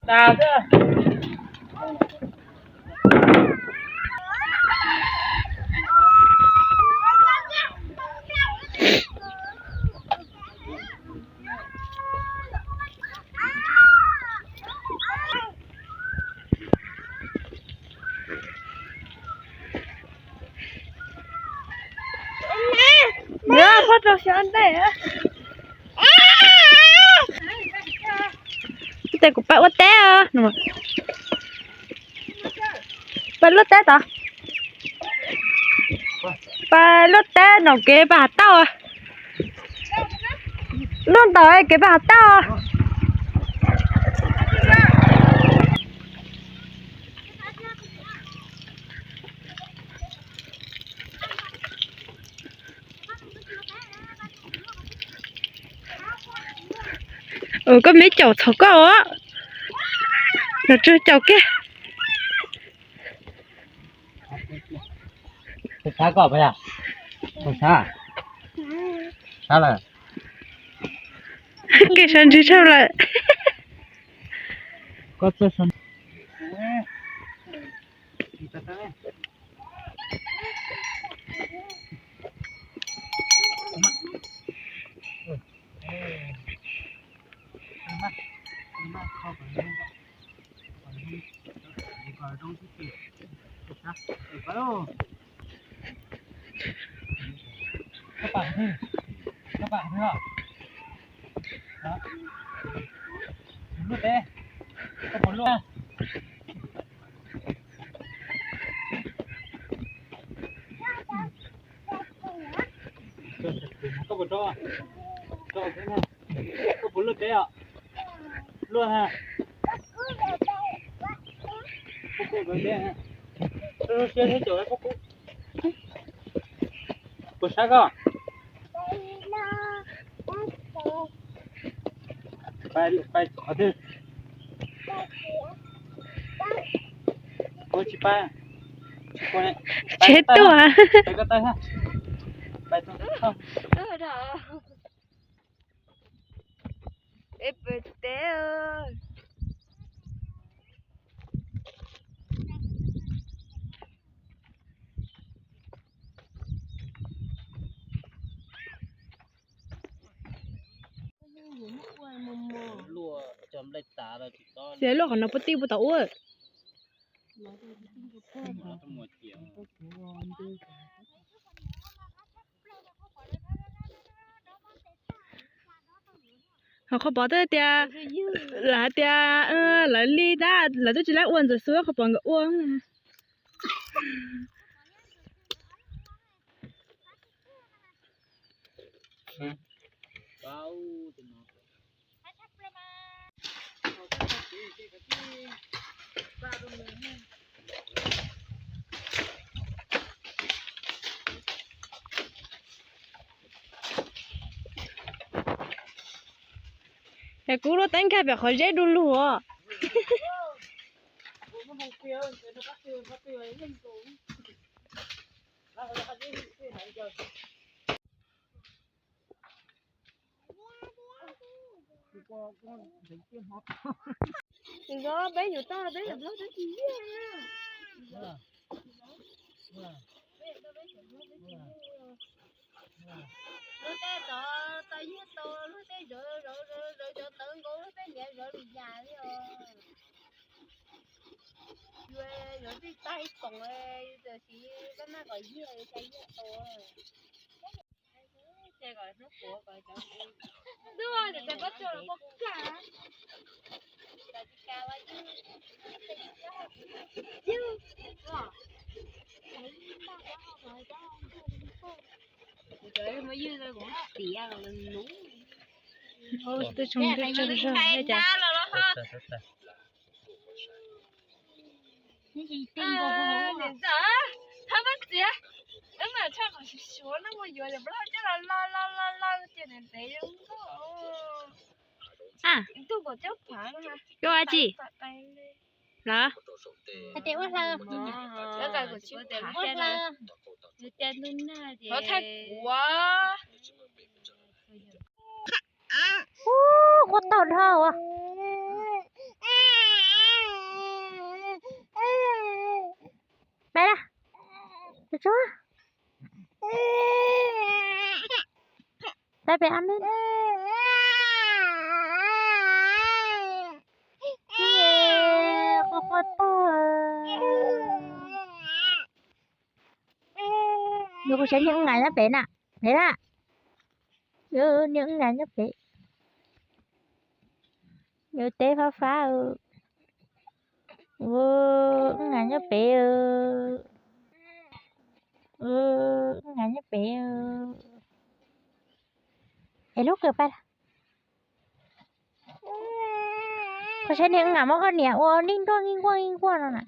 Tas xwb. Nyob phob rau xyov ntej. Tes kuv pab ua teb. Pab luaj teb tod. Pab luaj teb no kev pab hav tauj. Luaj ntawd kev pab hav tauj. Koj me caum txhaum koj os. Los tsuag caum kiag. Sab koj pas yog? Sab, sab lawm. Kev sab ntsig tshaj lawm. Koj txawj sab. Koj puas luaj teb os? Luaj na. Puas sab koj? Pais qhov twg? Ua tsis pais. Tsheb tuaj. Pais koj taw. Pais tuaj. Peb pw teb. Xyov luaj qhov no puas tij puas tau ua. Ho qhov pom twb tias, lawv hais tias lawv li tab lawv twb tsis laib ua ntxawm xwb qhov pom nkawd ua. Es kuv lub teeb nkag pem qhov zeb du lug os. Peb yuav tau peb yuav tau tsis yeej na. Lub teb tod tau yeej tau, lub teb zawv zawv zawv cov tawv nkaus, lub teb nyiav zawv li yam li os. Yus yuav tij tag ib koom, tiam sis koj maj kom yiag cas yiag tau. Twb tsoo twb tsoo zog cas. Niam ntxawm, thab mab txiav, wb mam tshaj qhov suav suav no mus yuav cov plaub hau coj los lo lo lo lo ces ntev ntev zoo nkauj. Tus kom cov phav no. Cov dab tsi? Lawv hais tias ua hlaws. Lawv hais kom tsis phav. Ua thaij kuv. Ub, quaj tag dhau as. Tsuag, tais pem a me. Quaj quaj tag. Yus kuv saib niag wb nqa nyob pem na, pem na. Niag wb nqa nyob pem. Yus teb fab fab. Wb nqa nyob pem. Wb nqa nyob pem. Es lub kawm pais. Koj saib niag wb nqa muab koj niam ua nij nruaj nij nkuaj nij nkuaj no na.